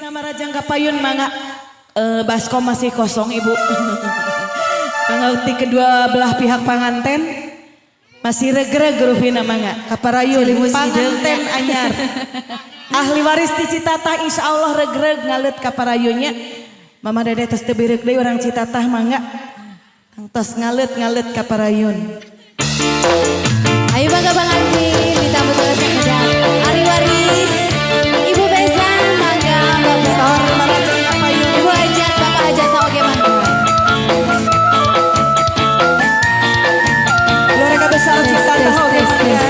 warisna Marajang Kapayun mangga baskom masih kosong ibu. Mangga ti kedua belah pihak panganten masih regreg rupina mangga kaparayun panganten anyar. Ahli waris ti Citatah insyaallah regreg ngaleut kaparayunnya. Mama Dede tos teu bireuk deui urang Citatah mangga. Tos ngaleut-ngaleut kaparayun. Ayo bangga pangantin ditambah oleh sakedap ahli waris Ibu Beza mangga Bapak Ibu Hajat Bapak Hajat oge mangga. Keluarga besar Citatah oge mangga.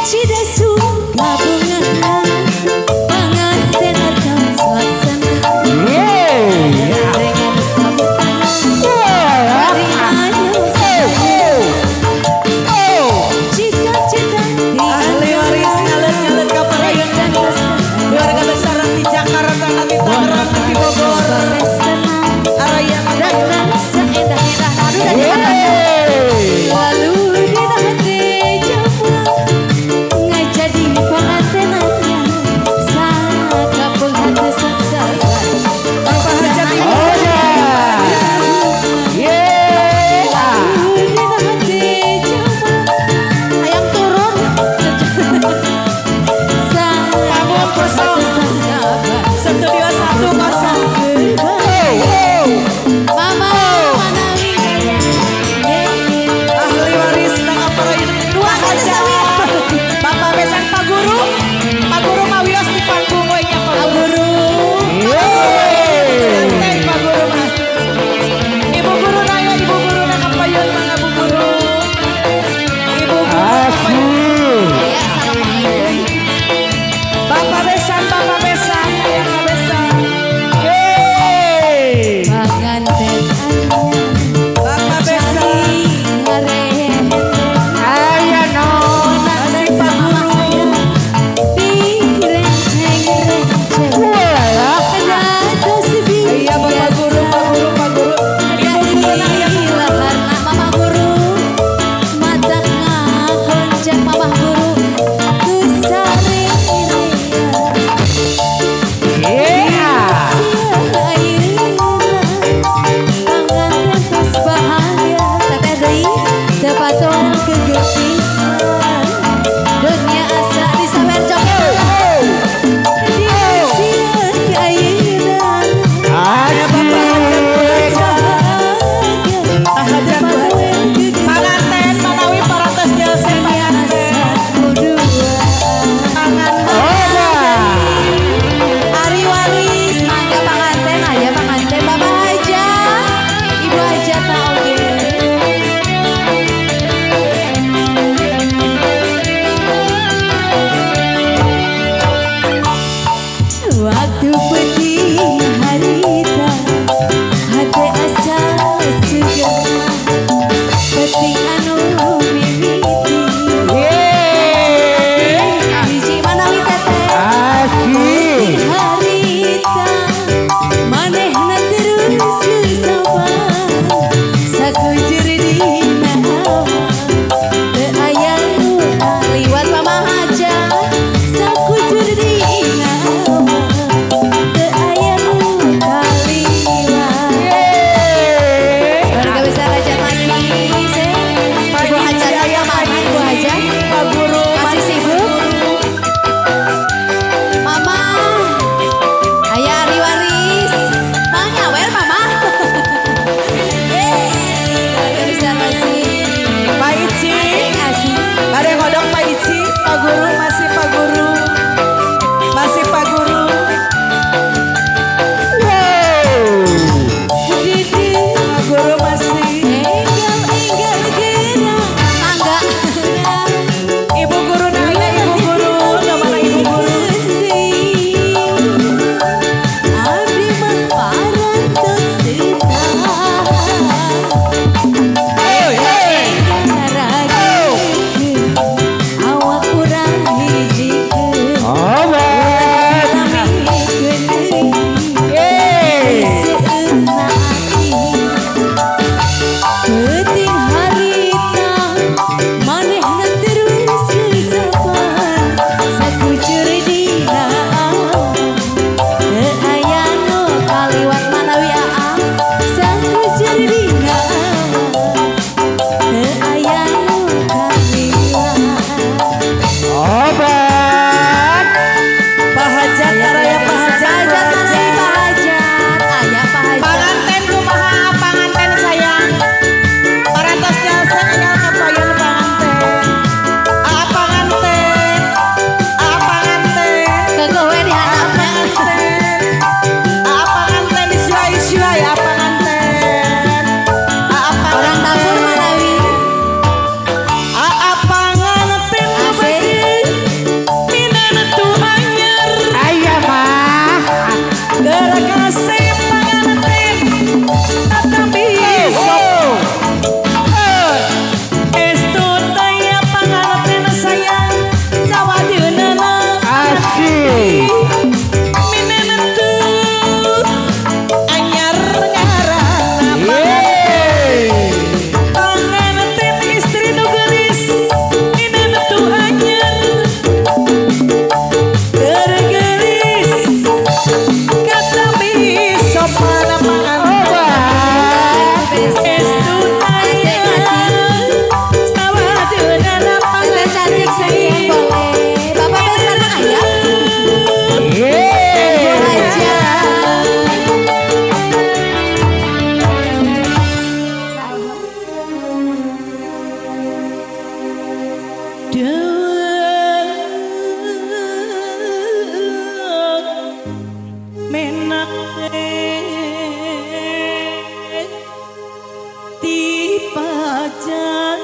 Cidasu gabungan. Kasep panganten tetapi estu taya panganten sayang sawadeunana Asik. Minentu anyar ngaranna panganten istri nu geulis minentu anyar tergelis katapi sopan panganten estu taya sawadeunana Teteh cantik sayang boleh. Bapak Besan ayah. Ibu Hajat. Menak di pajang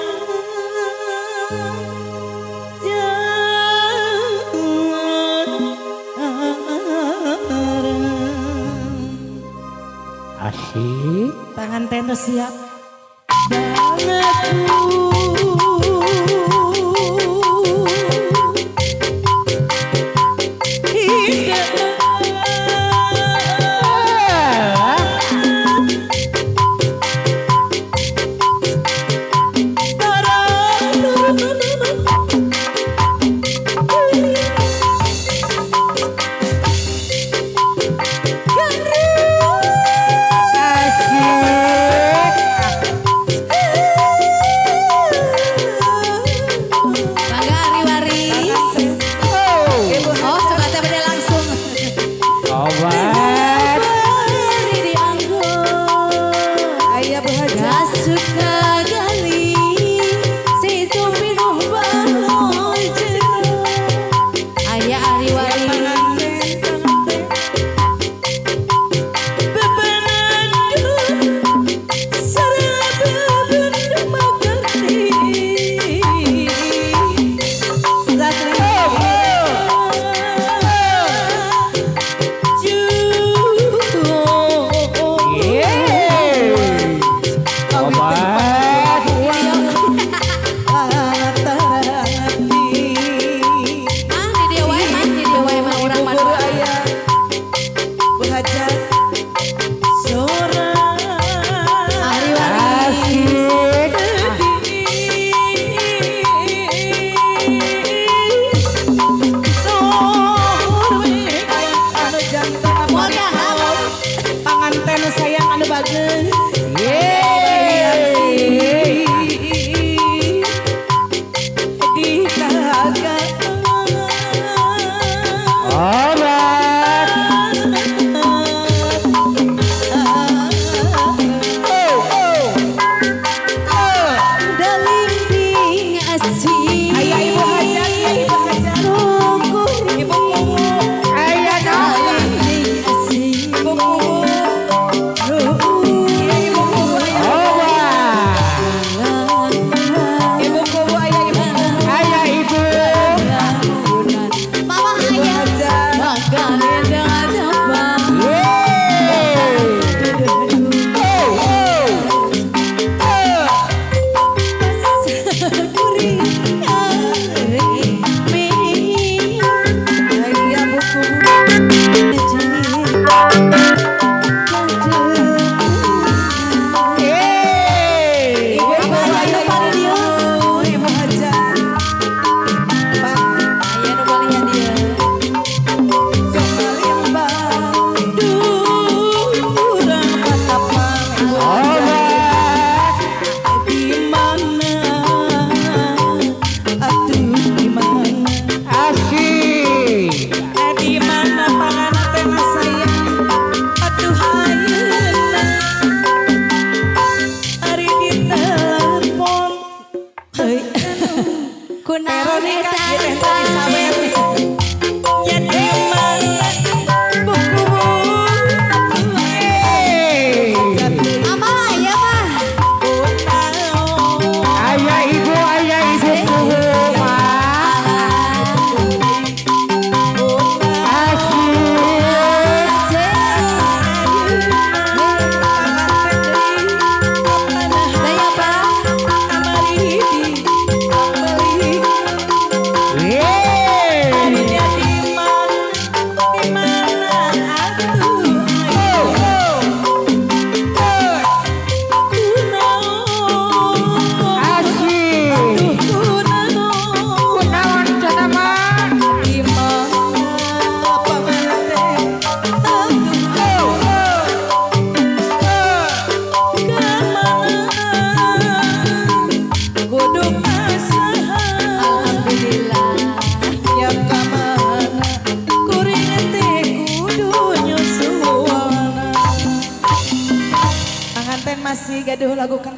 Asik. Panganten tuh siap banget. Bangga Ari Waris. Oh, coba saya beda langsung. Obat. Beri dianggo. Ayah Bu Hajat. Gak suka gali. Si pinuh balojo. Ayah Ari Waris. Obat. Ah, di dia wae mah, di dia wae mah urang mah. Ari Waris. Asik. Panganten sayang anu bagus. Yeay. Di Obat. Dalinding asih. Ayah Ibu Hajat, ya Ibu Hajat. Ibu Kuwu, Ayah naon? Dalinding asih. Ibu Kuwu. Iya Ibu masih gaduh lagu kenang.